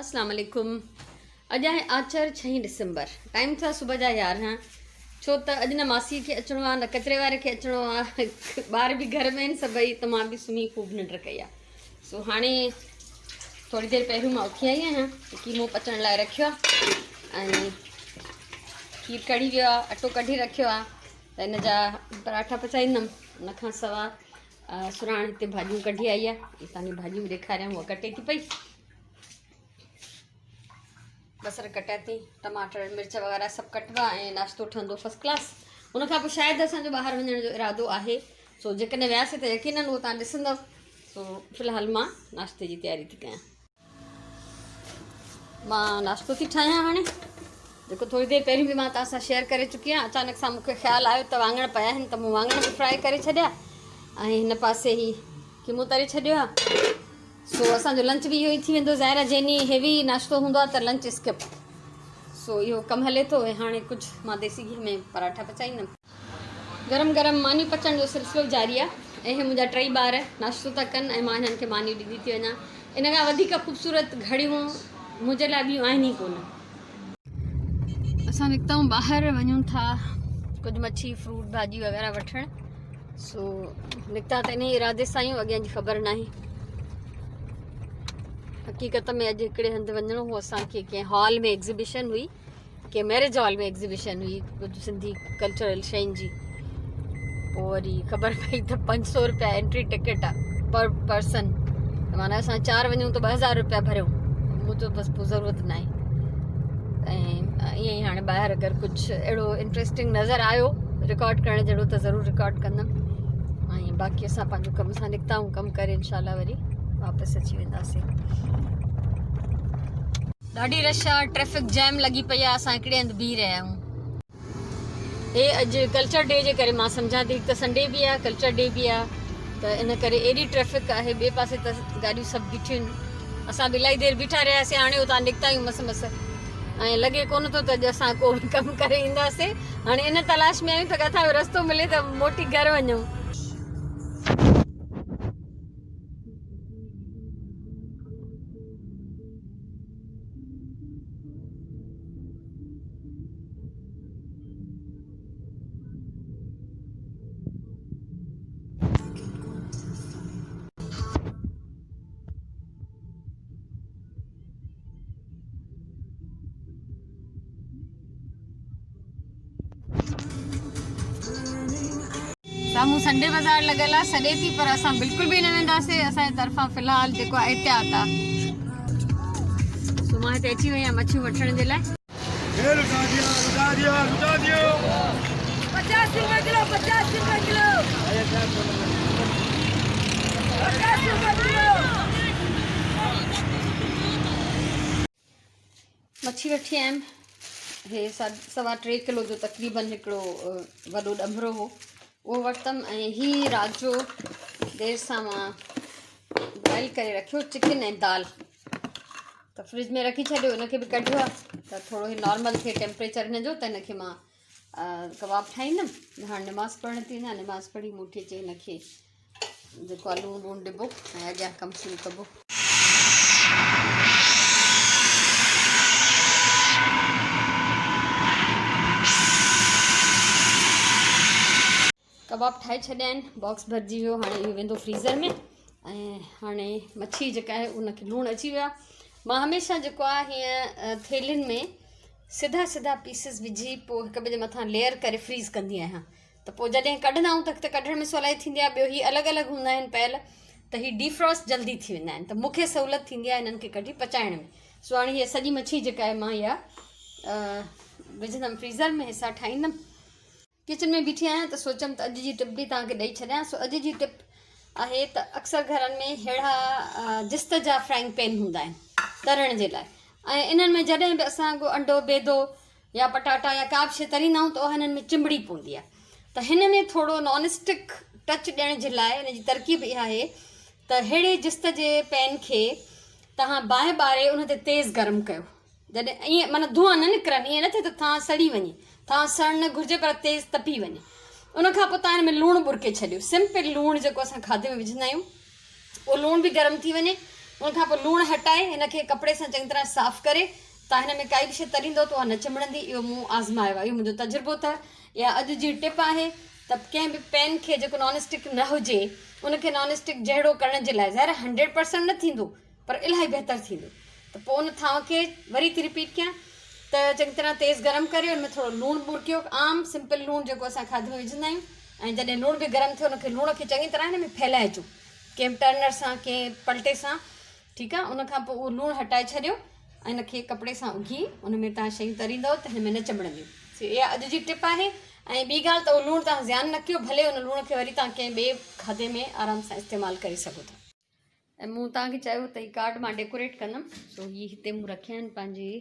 اسلام عليڪم اڄ آهي آچر ڇهين ڊسمبر ٽائيم ٿيو آهي صبح جا 11. ڇو ته اڄ نه ماسي کي اچڻو آهي نه ڪچري واري کي اچڻو آهي، ٻار به گهر ۾ آهن سڀئي، ته مان به سمهي خوب ننڊ ڪئي آهي. سو هاڻي ٿوري دير پهريون مان اٿي آئي آهيان. قيمو پچڻ لاء رکيو آهي ۽ کير ڪڙهي ويو آهي، اٽو ڪڍي رکيو آهي ته ان جا پراٺا پچائيندم. ان کان سوا سراڻ هتي ڀاڄيون ڪڍي آئي آهي، تان کي ڀاڄيون به ڏيکاريان. هوء ڪٽي ٿي پئي، بصر ڪٽيا ٿي، ٽماٽر مرچ وغيره سڀ ڪٽبا ۽ ناشتو ٺهندو فرسٽ ڪلاس. ان کان پوء شايد اسان جو ٻاهر وڃڻ جو ارادو آهي، سو جيڪڏهن وياسي ته يقينن اهو تان ڏسندو. سو في الحال مان ناشتي جي تياري ٿي ڪيان. مان ناشتو ٿي ٺاهيان هاڻي، جيڪو ٿوري دير پهرين به مان توهان سان شيئر ڪري چڪي آهيان. اچانڪ سان مونکي خيال آيو ته واڱڻ پيا آهن ته مون واڱڻ به فرائي ڪري ڇڏيا ۽ هن پاسي هي قيمو تري ڇڏيو آهي. سو اسان جو لنچ به اهو ئي ٿي ويندو. ظاهر آهي جنهن ڏينهن هيوي ناشتو هوندو آهي ته لنچ اسڪپ. سو اهو ڪم هلي ٿو ۽ هاڻي ڪجهه مان ديسي گيهه ۾ پراٺا پچائيندم. گرم گرم ماني پچڻ جو سلسلو جاري آهي ۽ هي منهنجا ٽئي ٻار ناشتو ٿا ڪن ۽ مان هنن کي ماني ڏيندي ٿي وڃان. ان کان وڌيڪ خوبصورت گهڙيون منهنجي لاء ٻيون آهن ئي ڪونه. اسان نڪتا آهيون ٻاهر، وڃون ٿا ڪجهه مڇي فروٽ ڀاڄي وغيره وٺڻ. سو نڪتا ته انهي ارادي سان آهيون، اڳيان جي خبر ناهي. حقيقت ۾ اڄ هڪڙي هنڌ وڃڻو هو اسان کي، ڪنهن هال ۾ ايگزيبيشن هئي، ڪنهن ميرج هال ۾ ايگزيبيشن هئي ڪجهه سنڌي ڪلچرل شين جي. پوء وري خبر پئي ته 500 روپيا انٽري ٽڪيٽ آ پر پرسن، معنيٰ اسان چار وڃون ته 2000 روپيا ڀريون. مون چيو بس پوء ضرورت ناهي. ۽ ائين ئي هاڻي ٻاهر اگر ڪجهه اهڙو انٽريسٽنگ نظر آيو رڪارڊ ڪرڻ جهڙو ته ضرور رڪارڊ ڪندم ۽ باقي اسان پنهنجو ڪم سان نڪتا آهيون. ڪم ڪري انشاء الله وري واپس اچي وينداسين. ڏاڍي رش آ، ٽريفڪ جيم لڳي پئي آ، اسان هڪڙي هنڌ بيهي رهيا آهيون. هي اڄ ڪلچر ڊي جي ڪري مان سمجهان ٿي، هڪ ته سنڊي به آ، ڪلچر ڊي به آ، ته ان ڪري ايڏي ٽريفڪ آهي. ٻئي پاسي ته گاڏيون سڀ بيٺيون آهن. اسان به الاهي دير بيٺا رهياسين، هاڻي اتان نڪتا آهيون مس مس ۽ لڳي ڪونه ٿو ته اڄ اسان ڪو به ڪم ڪري اينداسين. هاڻي ان تلاش ۾ آهيون ته ڪٿان رستو ملي ته موٽي گهر وڃون. سامهون سنڊي بازار لڳل آ، سڏي ٿي پر اسان بلڪل به نه وينداسين. اسان جي طرفان في الحال جيڪو آ احتياط آ. سو مان هتي اچي وئي آهيان مڇيون وٺڻ جي لاء. مڇي وٺي آيم. هي 3.25 ڪلو جو تقريبن هڪڙو وڏو ڏنڀرو هو، اهو ورتم. ۽ هي رات جو دير سان مان بوائل ڪري رکيو چڪن ۽ دال، ته فرج ۾ رکي ڇڏيو. ان کي به ڪڍيو آهي ته ٿورو هي نارمل ٿئي ٽيمپريچر هن جو ته هن کي مان ڪباب ٺاهيندم. هاڻي نماز پڙهڻ ٿي وڃان، نماز پڙهي موٽي اچي هن کي جيڪو آهي لوڻ ووڻ ڏبو ۽ اڳيان ڪم شروع ڪبو. ڪباب ٺاهي ڇڏيا آهن، باڪس ڀرجي ويو، هاڻي اهو ويندو فريزر ۾. ۽ هاڻي مڇي جيڪا آهي ان کي لوڻ اچي ويو آهي. مان هميشه جيڪو آهي هيئن ٿيلهين ۾ سڌا سڌا پيسز وجهي پوء هڪ ٻئي جي مٿان ليئر ڪري فريز ڪندي آهيان، ته پوء جڏهن ڪڍندا آهيون ته ڪڍڻ ۾ سولائي ٿيندي آهي. ٻيو هي الڳ الڳ هوندا آهن پيل ته هي ڊيفراسٽ جلدي ٿي ويندا آهن، ته مون کي سهولت ٿيندي آهي هنن کي ڪڍي پچائڻ ۾. سو هاڻي هيء سڄي مڇي جيڪا آهي مان اها وجهندم فريزر ۾، حصا ٺاهيندم. ڪچن ۾ بيٺي آهيان ته سوچيم ته اڄ جي ٽپ به توهان کي ڏئي ڇڏيان. سو اڄ جي ٽپ آهي ته اڪثر گهرن ۾ ههڙا جست جا فرائنگ پين هوندا آهن ترڻ جي لاء، ۽ انهن ۾ جڏهن به اسان ڪو انڊو، بيدو يا پٽاٽا يا ڪا به شيء تريندا آهيون ته اها هنن ۾ چنبڙي پوندي آهي. ته هن ۾ ٿورو نان اسٽڪ ٽچ ڏيڻ جي لاء ان جي ترڪيب اها آهي ته ههڙي جست جي پين کي توهان باهه ٻاري ان تي تيز گرم ڪيو. جڏهن ائين معنيٰ دونهان نه نڪرن، ائين نه ٿئي ته ٿانء سڙي وڃي، ٿانء سڙڻ نه گهرجي پر تيز تپي وڃي. ان کان پوء توهان هن ۾ لوڻ ٻرڪي ڇڏيو، سمپل لوڻ جيڪو اسان کاڌي ۾ وجهندا آهيون اهو لوڻ به گرم ٿي وڃي ان کان پوء لوڻ هٽائي هن کي ڪپڙي سان چڱي طرح صاف ڪري تان هن ۾ ڪائي به شيء تريندو ته اها نه چنبڙندي. اهو مون آزمايو آهي، اهو منهنجو تجربو اٿو. اها اڄ جي ٽپ آهي ته ڪنهن به پين کي جيڪو نان اسٽڪ نه هجي ان کي نان اسٽڪ جهڙو ڪرڻ جي لاء ظاهر آهي 100% نه ٿيندو پر الاهي بهتر ٿيندو ته پوء ان ٿانو کي وري ٿي رپيٽ ڪيان ته چڱي طرح تيز گرم ڪري ان ۾ ٿورو لوڻ ٻرڪيو، عام سمپل لوڻ جيڪو اسان کاڌي ۾ وجهندا آهيون، ۽ جڏهن لوڻ به گرم ٿيو ان کي لوڻ کي چڱي طرح هن ۾ ڦهلائجو ڪنهن به ٽرنر سان ڪنهن پلٽي سان، ٺيڪ آهي. ان کان پوء اهو لوڻ هٽائي ڇڏيو ۽ ان کي ڪپڙي سان اگهي ان ۾ توهان شيون تريندؤ ته هن ۾ نه چنبڙنديون. سو اها اڄ جي ٽپ آهي. ۽ ٻي ڳالهه ته اهو لوڻ توهان زيان نه ڪيو، ڀلي ان لوڻ کي وري توهان ڪنهن ٻئي کاڌي ۾ آرام سان استعمال ڪري سگهو ٿا. ۽ مون توهان کي چيو ته هي ڪارڊ مان ڊيڪوريٽ ڪندم، سو هي هتي مون رکيا آهن پنهنجي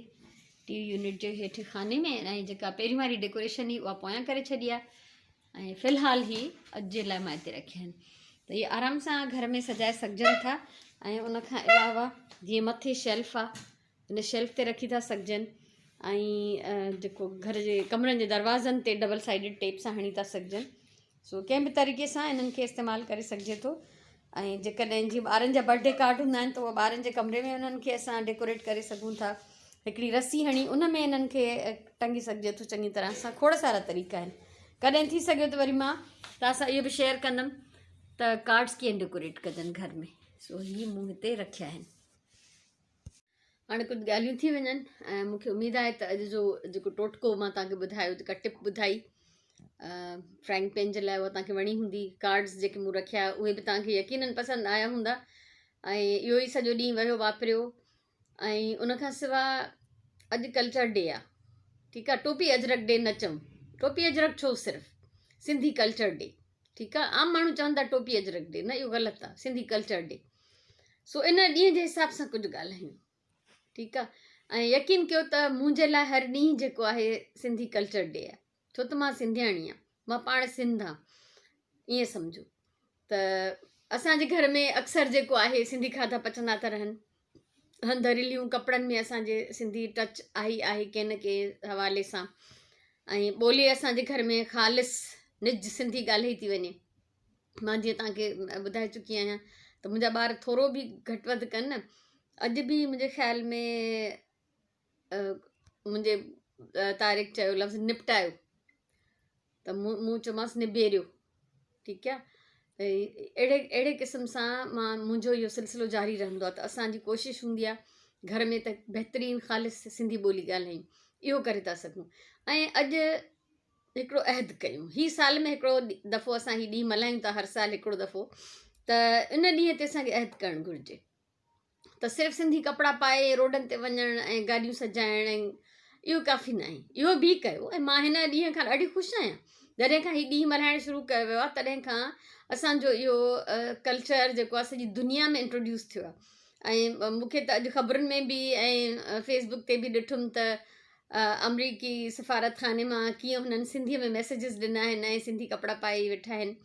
ٽي وي يونٽ جي هيٺ خاني ۾، ۽ جيڪا پهرين واري ڊيڪوريشن هئي اها پويان ڪري ڇڏي آهي، ۽ في الحال هي اڄ جي لاء مان هتي رکيا آهن ته اهي آرام سان گهر ۾ سجائي سگهجن ٿا. ۽ ان کان علاوه جيئن مٿي شيلف آهي ان شيلف تي رکي ٿا سگهجن، ۽ جيڪو گهر جي ڪمرن جي دروازن تي ڊبل سائيڊڊ ٽيپ سان هڻي ٿا سگهجن. سو ڪنهن به طريقي سان انهن کي استعمال ڪري سگهجي ٿو. ۽ جيڪڏهن جيئن ٻارن جا برٿ ڊي ڪارڊ هوندا آهن ته اهي ٻارن جي ڪمري ۾ انهن کي اسان ڊيڪوريٽ ڪري سگهون ٿا. هڪڙي رسي هڻي ان ۾ انهن کي ٽنگي سگهجي ٿو چڱي طرح سان. کوڙ سارا طريقا آهن. ڪڏهن ٿي سگهيو ته وري مان توهان سان اهو به شيئر ڪندم ته ڪارڊس ڪيئن ڊيڪوريٽ ڪجن گهر ۾. سو هي مون هتي رکيا آهن. هاڻي ڪجهه ڳالهيون ٿي وڃن ۽ مون کي اميد آهي ته اڄ جو جيڪو ٽوٽڪو مان توهان کي ٻڌايو، جيڪا ٽپ ٻڌائي فرائنگ پين جي لاء، اها توهان کي وڻي هوندي. ڪارڊس جيڪي مون رکيا اهي به توهان کي يقينن پسند آيا هوندا. ۽ اهو ئي سڄو ڏينهن ويو واپريو. ۽ ان کان سوا اڄ ڪلچر ڊي آ، ٺيڪ آ، ٽوپي اجرڪ ڊي نه چئون، ٽوپي اجرڪ ڇو، صرف سنڌي ڪلچر ڊي، ٺيڪ آ. عام ماڻهو چون ٿا ٽوپي اجرڪ ڊي، نه اهو غلط آ، سنڌي ڪلچر ڊي. سو ان ڏينهن جي حساب سان ڪجهه ڳالهايون، ٺيڪ آ. ۽ يقين ڪيو ته منهنجي لاء هر ڏينهن جيڪو آهي سنڌي ڪلچر ڊي آ، ڇو ته مان سنڌياڻي آ، مان پاڻ سنڌ آ، ائين سمجهو ته اسان جي گهر ۾ اڪثر جيڪو آهي سنڌي کاڌا پچندا ٿا رهن، هنڌ رليون ڪپڙن ۾ اسان جي سنڌي ٽچ آئي آهي ڪنهن نه ڪنهن حوالي سان، ۽ ٻولي اسان جي گهر ۾ خالص نج سنڌي ڳالهائي ٿي وڃي. مان جيئن توهان کي ٻڌائي چڪي آهيان ته منهنجا ٻار ٿورو به گهٽ وڌ ڪن نه، اڄ به منهنجي خيال ۾ منهنجي طارق چيو لفظ نپٽايو ته مون چيومانس نبيريو، ٺيڪ آ. اهڙي اهڙي قسم سان مان منهنجو اهو سلسلو جاري رهندو آ ته اسان جي ڪوشش هوندي آ گهر ۾ ته بهترين خالص سنڌي ٻولي ڳالهايون، اهو ڪري ٿا سگهون. ۽ اڄ هڪڙو عهد ڪيون، هي سال ۾ هڪڙو دفعو اسان هي ڏينهن ملهايون ٿا، هر سال هڪڙو دفعو، ته ان ڏينهن تي اسان کي عهد ڪرڻ گهرجي ته صرف سنڌي ڪپڙا پائي روڊن تي وڃڻ ۽ گاڏيون سجائڻ ۽ اهو ڪافي نه آهي. اهو به ڪيو ۽ مان هن ڏينهن کان ڏاڍي خوش آهيان. جڏهن کان هي ڏينهن ملهائڻ شروع ڪيو ويو آهي تڏهن کان اسان جو اهو ڪلچر جيڪو آهي سڄي دنيا ۾ انٽروڊيوس ٿيو آهي. ۽ مون کي ته اڄ خبرن ۾ به ۽ فيس بڪ تي به ڏٺم ته آمريڪي سفارتخاني مان ڪيئن هنن سنڌيء ۾ ميسيجز ڏنا آهن ۽ سنڌي ڪپڙا پائي ويٺا آهن.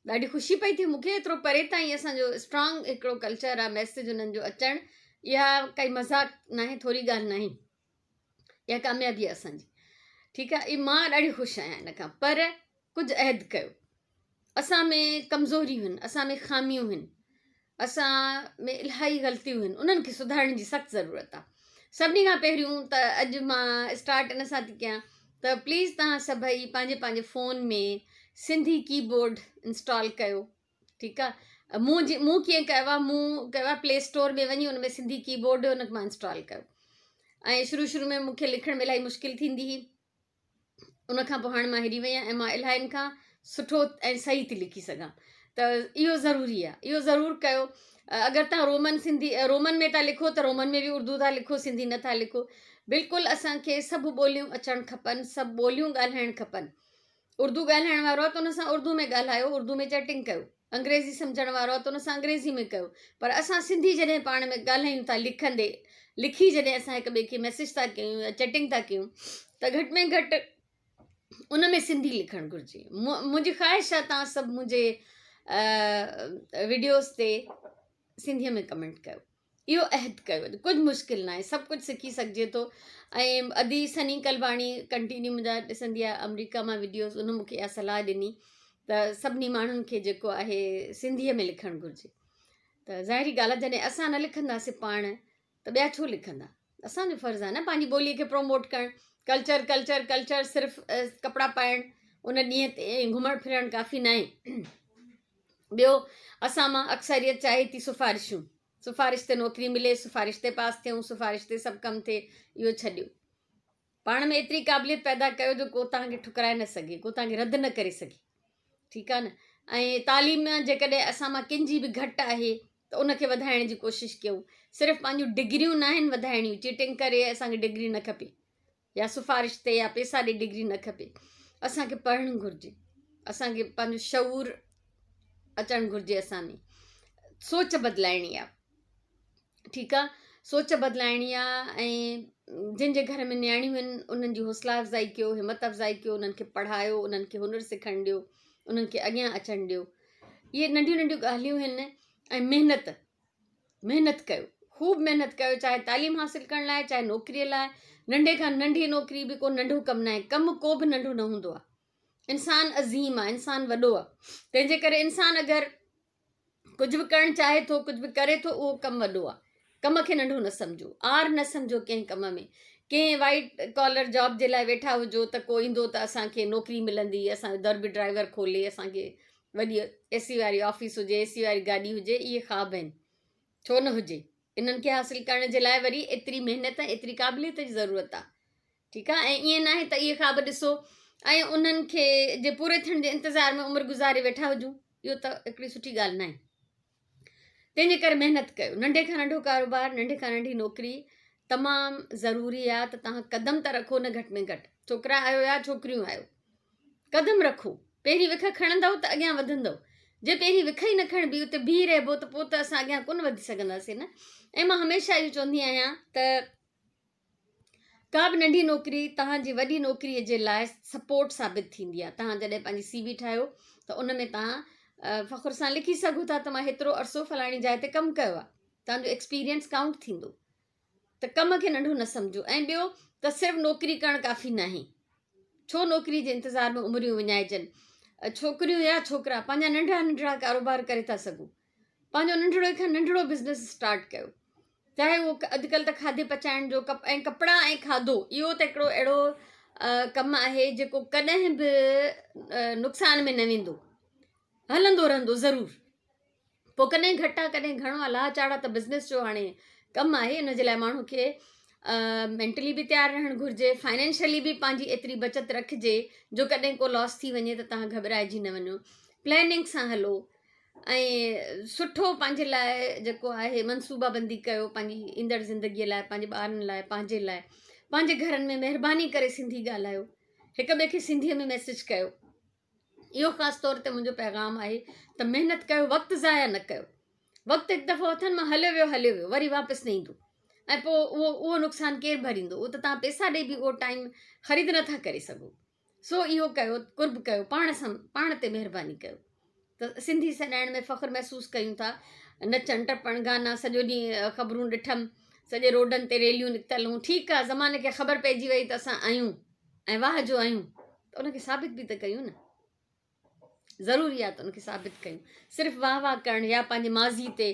ڏاڍي خوشي پئي ٿئي مون کي، ايترو پري تائين اسان جو اسٽرانگ هڪڙو ڪلچر آهي، ميسيج انهن جو اچڻ اها ڪائي مذاق ناهي، ٿوري ڳالهه ناهي، اها ڪاميابي آهي اسان جي، ٺيڪ آهي. مان ڏاڍي خوش آهيان ان کان، پر ڪجهه عهد ڪيو. اسان ۾ ڪمزوريون آهن، اسان ۾ خاميون آهن، اسان ۾ الاهي غلطيون آهن، انهن کي سڌارڻ جي سخت ضرورت آهي. سڀني کان پهريون ته اڄ مان اسٽارٽ ان سان ٿي ڪيان ته پليز توهان سڀئي پنهنجي پنهنجي فون ۾ سنڌي ڪي بورڊ انسٽال ڪيو، ٺيڪ آهي. مون جي مون ڪيئن ڪيو آهي، مون ڪيو آهي پلي اسٽور ۾ وڃي ان ۾ سنڌي ڪي بورڊ ان کي مان انسٽال ڪيو، ۽ شروع شروع ۾ مون کي لکڻ ۾ الاهي مشڪل ٿيندي هئي، ان کان پوء هاڻي مان هري وئي آهيان ۽ مان الاهين کان سٺو ۽ صحيح ٿي لکي سگهان. ته اهو ضروري آهي، اهو ضرور ڪيو. اگر توهان رومن سنڌي رومن ۾ ٿا لکو ته رومن ۾ به اردو ٿا لکو، سنڌي نه ٿا لکو. بلڪل اسان کي سڀ ٻوليون اچڻ کپن، سڀ ٻوليون ڳالهائڻ کپن. اردو ڳالهائڻ وارو آهي ته ان سان اردو ۾ ڳالهايو، اردو ۾ چيٽنگ ڪيو. انگريزي سمجهڻ وارو آهي ته ان سان انگريزي ۾ ڪيو. پر اسان سنڌي جڏهن پاڻ ۾ ڳالهايون ٿا، لکندي لکي جڏهن اسان هڪ ٻئي کي ميسيج ٿا ڪيون يا چيٽنگ ٿا ڪيون ته گهٽ ۾ گهٽ ان ۾ سنڌي لکڻ گهرجي. منهنجي خواهش آهي توهان سڀ منهنجي وڊيوز تي سنڌيء ۾ ڪمينٽ ڪيو. اهو عهد ڪيو وڃي، ڪجهه مشڪل ناهي، سڀ ڪجهه سکي سگهجي ٿو. ۽ ادي سني قلباڻي ڪنٽينيو منهنجا ڏسندي آهي آمريڪا مان وڊيوز، ان مون کي اها صلاح ڏني ته سڀني ماڻهن کي جيڪو آهي سنڌيء ۾ لکڻ گهرجي. ته ظاهري ڳالهه آهي جڏهن اسان نه لکنداسين پاڻ ته ٻيا ڇو لکندا؟ اسان جو فرض آهي نه پنهنجي ٻوليء کي پروموٽ ڪرڻ، ڪلچر ڪلچر ڪلچر صرف ڪپڙا پائڻ ان ڏينهن تي گهمڻ ڦرڻ ڪافي ناهي. ٻيو اسان مان اڪثريت چاهي ٿي سفارشون، سفارش تي نوڪري ملي، سفارش تي پاس ٿيون، سفارش تي سڀ ڪم ٿئي، اهو ڇڏيو. پاڻ ۾ ايتري قابليت پيدا ڪيو جو ڪو توهان کي ٺڪرائي نه سگهي، ڪو توهان کي رد نه ڪري سگهي. ٺيڪ آهي نه ۽ تعليم جيڪڏهن اسان مان ڪن جي به گهٽ آهي ته ان کي وڌائڻ جي ڪوشش ڪيون. صرف پنهنجون ڊگريون ناهن وڌائڻيون، چيٽنگ ڪري اسان کي ڊگري نه کپي يا سفارش تي يا پيسا ڏئي ڊگري نه کپي. اسان کي پڙهڻ گهرجي، اسان کي پنهنجو شعور اچڻ گهرجي، اسان ۾ سوچ بدلائڻي آهي. ٺيڪ آ سوچ بدلائڻي آ ۽ جن جي گهر ۾ نياڻيون آهن انهن جي حوصلا افزائي ڪيو همت افزائي ڪيو انهن کي پڙهايو انهن کي هنر سکڻ ڏيو انهن کي اڳيان اچڻ ڏيو اهي ننڍيون ننڍيون ڳالهيون آهن ۽ محنت محنت ڪيو خوب محنت ڪيو چاهي تعليم حاصل ڪرڻ لاء چاهي نوڪري لاء ننڍي کان ننڍي نوڪري به ڪو ننڍو ڪم ناهي ڪم ڪو به ننڍو نه هوندو آ انسان عظيم آ انسان وڏو آ تنهن جي ڪري انسان اگر ڪجهه به ڪرڻ چاهي ٿو ڪجهه به ڪري ٿو اهو ڪم وڏو آهي ڪم کي ننڍو نه سمجهو آر نه سمجهو ڪنهن ڪم ۾ ڪنهن وائيٽ ڪالر جاب جي لاء ويٺا هجو ته ڪو ايندو ته اسان کي نوڪري ملندي اسان جو در به ڊرائيور کولي اسان کي وڏي اي سي واري آفيس هجي اي سي واري گاڏي هجي اهي خواب آهن ڇو نه هجي انهن کي حاصل ڪرڻ جي لاء وري ايتري محنت ۽ ايتري قابليت جي ضرورت آهي ٺيڪ آهي ۽ ائين ناهي ته اهي خواب ڏسو ۽ انهن کي جي پوري ٿيڻ جي انتظار ۾ عمر گذاري ويٺا هجون اهو ته هڪڙي سٺي ڳالهه ناهي تنهن جي ڪري محنت ڪيو ننڍي کان ننڍو ڪاروبار ننڍي کان ننڍي نوڪري تمام ضروري آهي ته تهان قدم ته رکو نه گهٽ ۾ گهٽ ڇوڪرا آهيو يا ڇوڪريون آهيو قدم رکو، پهرين وک کڻندؤ ته اڳيان وڌندؤ، جي پهرين وک ئي نه کڻبي اتي بيهي رهبو ته پوء ته اسان اڳيان ڪونه وڌي سگهنداسين نه ۽ مان هميشه اهو چوندي آهيان ته ڪا به ننڍي نوڪري توهان جي وڏي نوڪري جي لاء سپورٽ ثابت ٿيندي آهي توهان جڏهن پنهنجي سي وي ٺاهيو ته ان ۾ توهان فخر سان لکي سگهو ٿا ته مان هيترو عرصو فلاڻي جاء تي ڪم ڪيو آهي توهان جو ايڪسپيرينس ڪائونٽ ٿيندو ته ڪم کي ننڍو نه سمجهو ۽ ٻيو ته صرف نوڪري ڪرڻ ڪافي ناهي ڇو نوڪري جي انتظار ۾ عمريون وڃائجن ڇوڪريون يا ڇوڪرا پنهنجا ننڍڙا ننڍڙا ڪاروبار ڪري ٿا سگهو پنهنجو ننڍڙو کان ننڍڙو بزنس اسٽارٽ ڪيو چاهي اهو اڄڪلهه ته کاڌي پچائڻ جو ڪپ ۽ ڪپڙا ۽ کاڌو اهو ته هڪڙو اهڙو ڪم آهي جيڪو ڪڏهن به نقصان ۾ نه ويندو هلندو رهندو ضرور پوء ڪڏهن گهٽ آ ڪڏهن گهڻو آ لاهه چاڙهه ته بزنس جو هاڻي ڪم آهي ان جي لاء ماڻهو کي مينٽلي به تيار رهڻ گهرجي فائنينشلي به پنهنجي ايتري بچت رکجي جو ڪڏهن ڪو لاس ٿي وڃي ته تهان گهٻرائجي نه وڃو پلاننگ سان هلو ۽ سٺو پنهنجي لاء جيڪو آهي منصوبا بندي ڪيو پنهنجي ايندڙ زندگي لاء پنهنجي ٻارن لاء پنهنجي لاء پنهنجي گهرن ۾ مهرباني ڪري سنڌي ڳالهايو هڪ ٻئي کي سنڌيء ۾ ميسج ڪيو اهو خاص طور تي منهنجو پيغام آهي ته محنت ڪيو وقت ضايع نه ڪيو وقت هڪ دفعو هٿن مان هليو ويو هليو ويو وري واپس نه ايندو ۽ پوء اهو اهو نقصان ڪير ڀريندو اهو ته تان پيسا ڏئي به اهو ٽائيم خريد نٿا ڪري سگهو سو اهو ڪيو قرب ڪيو پاڻ سان پاڻ تي مهرباني ڪيو ته سنڌي سڏائڻ ۾ فخر محسوس ڪيون ٿا نچڻ ٽپڻ گانا سڄو ڏينهن خبرون ڏٺم سڄي روڊن تي ريليون نڪتل هون ٺيڪ آ زماني کي خبر پئجي وئي ته اسان آهيون ۽ واهه جو آهيون ته ان کي ثابت به ته ڪيون نه ضروري آهي ته ان کي ثابت ڪيون صرف واهه واهه ڪرڻ يا پنهنجي ماضي تي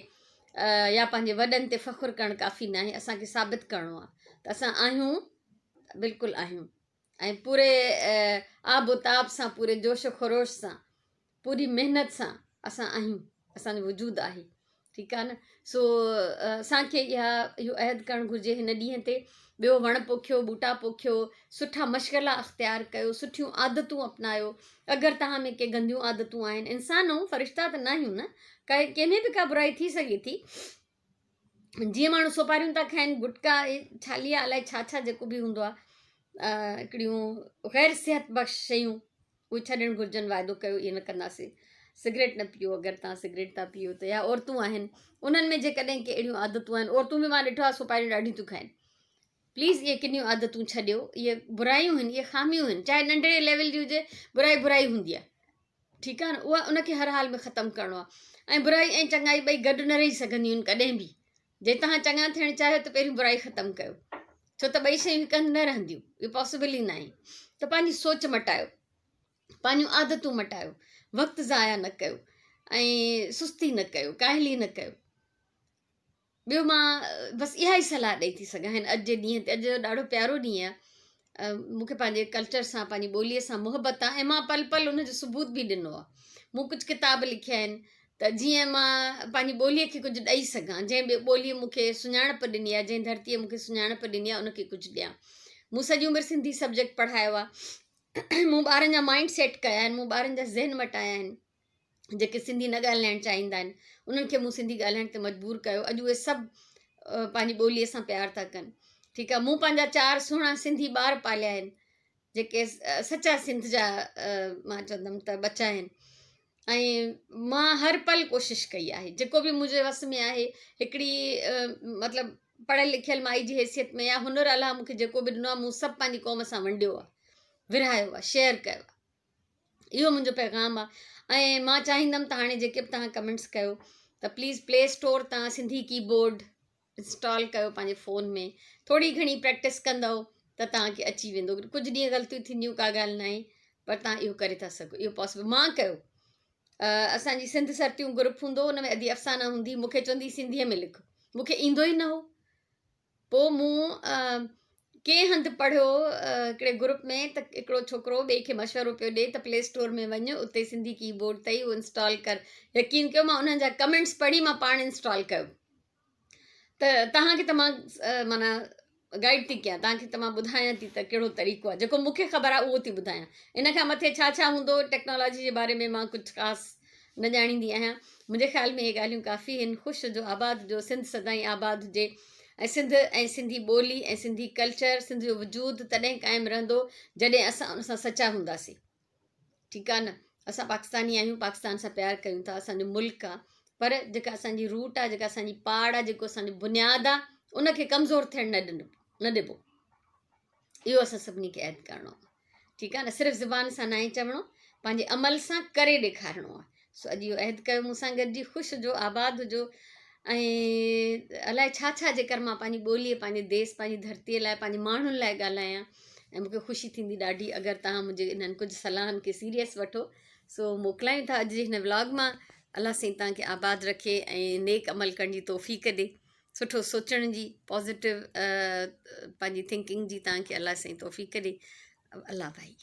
يا پنهنجي وڏن تي فخر ڪرڻ ڪافي ناهي اسان کي ثابت ڪرڻو آهي ته اسان آهيون بلڪل آهيون ۽ پوري آب و تاب سان پوري جوش و خروش سان پوري محنت سان اسان آهيون اسان جو وجود آهي ٺيڪ آهي نه سو اسان کي اها اهو عهد ڪرڻ گهرجي هن ڏينهن تي ٻيو وڻ پوکيو ٻوٽا پوکيو سٺا مشغلا اختيار ڪيو سٺيون عادتون اپنايو اگر توهان ۾ ڪي گنديون عادتون آهن انسان آهيون فرشتا ته نه آهيون نه ڪنهن ۾ به ڪا برائي ٿي سگهي ٿي جيئن ماڻهو سوپاريون ٿا کائن گٽڪا ڇاليا الائي ڇا ڇا جيڪو به هوندو آهي هڪڙيون غير صحت بخش شيون اهي ڇڏڻ گهرجن واعدو ڪيو ائين نه ڪنداسين سگريٽ نه پيئو اگر تان سگريٽ ٿا پيئو ته يا عورتون آهن انهن ۾ جيڪڏهن ڪي اهڙيون عادتون آهن عورتون به مان ڏٺو آهي سوپاريون ڏاڍيون ٿيون کائن پليز اهي ڪنيون عادتون ڇڏيو اهي برايون آهن اهي خاميون آهن چاهي ننڍڙي ليول جي هجي برائي برائي هوندي آهي ٺيڪ آهي نه اها ان کي هر حال ۾ ختم ڪرڻو آهي ۽ برائي ۽ چڱائي ٻئي گڏ نه رهي سگهنديون آهن ڪڏهن به جي توهان چڱا ٿيڻ چاهيو ته پهريون برائي ختم ڪيو ڇو ته ٻئي شيون هڪ هنڌ نه رهنديون اهو پاسبل ئي ناهي ته پنهنجي سوچ مٽايو پنهنجون عادتون مٽايو وقت ضايع نه ڪيو ۽ سستي نه ڪيو ڪاهلي نه ڪيو. ٻيو مان بس اها ئي صلاح ڏئي ٿي سگهان هن اڄ جي ڏينهن تي اڄ جو ڏاڍو پيارو ڏينهن آهي مون کي پنهنجي ڪلچر سان پنهنجي ٻوليء سان محبت آهي ۽ مان پل پل ان جو ثبوت به ڏنو آهي مون ڪجهه ڪتاب لکيا آهن ته جيئن مان پنهنجي ٻوليء کي ڪجهه ڏئي سگهان جنهن به ٻوليء مون کي سڃاڻپ ڏني آهي جنهن ڌرتيء مون کي سڃاڻپ ڏني آهي ان کي ڪجهه ڏيان مون سڄي عمر سنڌي سبجيڪٽ پڙهايو آهي مون ٻارن جا مائنڊ سيٽ ڪيا آهن مون ٻارن جا ذهن مٽايا آهن جيڪي سنڌي نه ڳالهائڻ چاهيندا آهن انهن کي مون سنڌي ڳالهائڻ تي مجبور ڪيو اڄ اهي سڀ پنهنجي ٻوليء سان پيار ٿا ڪن ٺيڪ آهي مون پنهنجا چار سهڻا سنڌي ٻار پاليا آهن جيڪي سچا سنڌ جا مان چوندم ته ٻچا آهن ۽ مان هر پل ڪوشش ڪئي آهي جيڪو به منهنجي وس ۾ آهي هڪڙي مطلب پڙهيل لکيل مائي جي حيثيت ۾ يا هنر الله مونکي جيڪو به ڏنو آهي مون سڀ پنهنجي قوم سان ونڊيو آهي ورهايو آهي شيئر ڪيو آهي اهو منهنجو پيغام آهي ۽ مان چاهيندم ته هاڻي جيڪي به توهان ڪمينٽس ڪيو ته پليز پلي اسٽور تان سنڌي ڪي بورڊ انسٽال ڪيو پنهنجي فون ۾ ٿوري گهڻي پريڪٽس ڪندو ته توهان کي اچي ويندو ڪجهه ڏينهن غلطيون ٿينديون ڪا ڳالهه ناهي پر توهان اهو ڪري ٿا سگهو اهو پاسبل مان ڪيو اسان جي سنڌ سرتيون گروپ هوندو ان ۾ ادي افسانه هوندي مون کي چوندي سنڌيء ۾ لک مون کي ايندو ئي نه هو پوء مون ڪنهن هنڌ پڙهيو هڪڙي گروپ ۾ ته هڪڙو ڇوڪرو ٻئي کي مشورو پيو ڏئي ته پلي اسٽور ۾ وڃ اتي سنڌي ڪي بورڊ اٿئي اهو انسٽال ڪر يقين ڪيو مان انهن جا ڪمينٽس پڙهي مان پاڻ انسٽال ڪيو ته توهان کي ته مان معنيٰ گائيڊ ٿي ڪيان توهان کي ته مان ٻڌايان ٿي ته ڪهڙو طريقو آهي جيڪو مون کي خبر آهي اهو ٿي ٻڌايان ان کان مٿي ڇا ڇا هوندو ٽيڪنالاجي جي باري ۾ مان ڪجهه خاص نه ڄاڻيندي آهيان. منهنجي خيال ۾ اهي ڳالهيون ڪافي هن. خوش هجو آباد هجو سنڌ سدائين آباد هجي ۽ سنڌ ۽ سنڌي ٻولي ۽ سنڌي ڪلچر سنڌ جو وجود تڏهن قائم رهندو جڏهن اسان ان سان سچا هونداسين. ٺيڪ آ نه اسان پاڪستاني آهيون پاڪستان سان پيار ڪيون ٿا اسان جو ملڪ آ پر جيڪا اسان جي روٽ آ جيڪا اسان جي پاڙ آ جيڪو اسان جو بنياد آ ان کي ڪمزور ٿيڻ نه ڏنو نه ڏبو. اهو اسان سڀني کي عهد ڪرڻو آهي ٺيڪ آهي نه صرف زبان سان ناهي چوڻو پنهنجي عمل سان ڪري ڏيکارڻو آهي سو اڄ اهو عهد ڪيو مون سان گڏجي خوش هجو آباد هجو ۽ الائي ڇا ڇا جيڪر مان پنهنجي ٻوليء پنهنجي ديس پنهنجي ڌرتيء لاء پنهنجي ماڻهن لاء ڳالهايان ۽ مونکي خوشي ٿيندي ڏاڍي اگر توهان منهنجي انهن ڪجهه صلاحن کي سيريس وٺو سو موڪلايون ٿا اڄ جي هن ولاگ مان الله سائين توهان کي آباد رکي ۽ نيڪ عمل ڪرڻ جي توفيق ڏي سٺو سوچڻ جي پازيٽو پنهنجي ٿنڪنگ جي توهان کي الله سائين توفيق ڏي الله ڀائي.